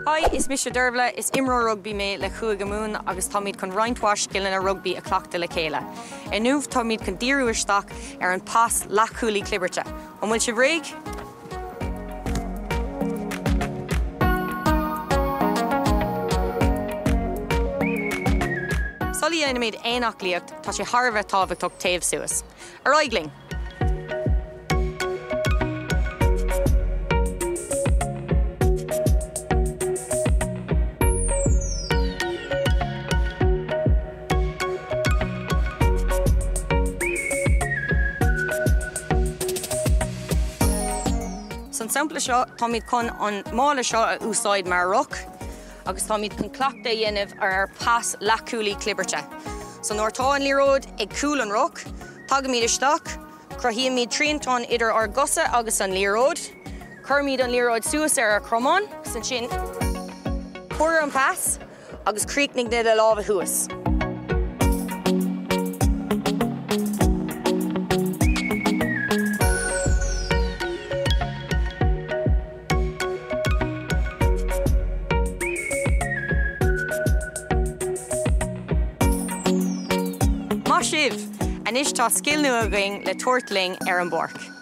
Hi, is mise Dervla, is imreoir rugbaí mé le Chúige Mumhan agus táimid chun roinnt mhaith scileanna rugbaí a chleachtadh le chéile. Inniu táimid chun díriú isteach ar an pas leathchúlaí clibirte. An bhfuil sibh réidh? Sula dhéanaimid aon aclaíocht, tá sé thar a bheith tábhachtach téamh suas. Ar aghaidh linn! San sampla seo, táimid chun an mála seo a úsáid mar ruc agus táimid chun cleachtadh a dhéanamh ar ár pas leathchúlaí clibirte. So nuair atá an liathróid ag cúl an ruc, tagaimid isteach, cruthaímid triantán idir ár gcosa agus an liathróid, cuirimid an liathróid suas ar ár cromán agus ansin cuir an pas agus críochnaigh na lámha thuas. Maith sibh! Anois tá scil nua againn le tabhairt linn ar an bpáirc.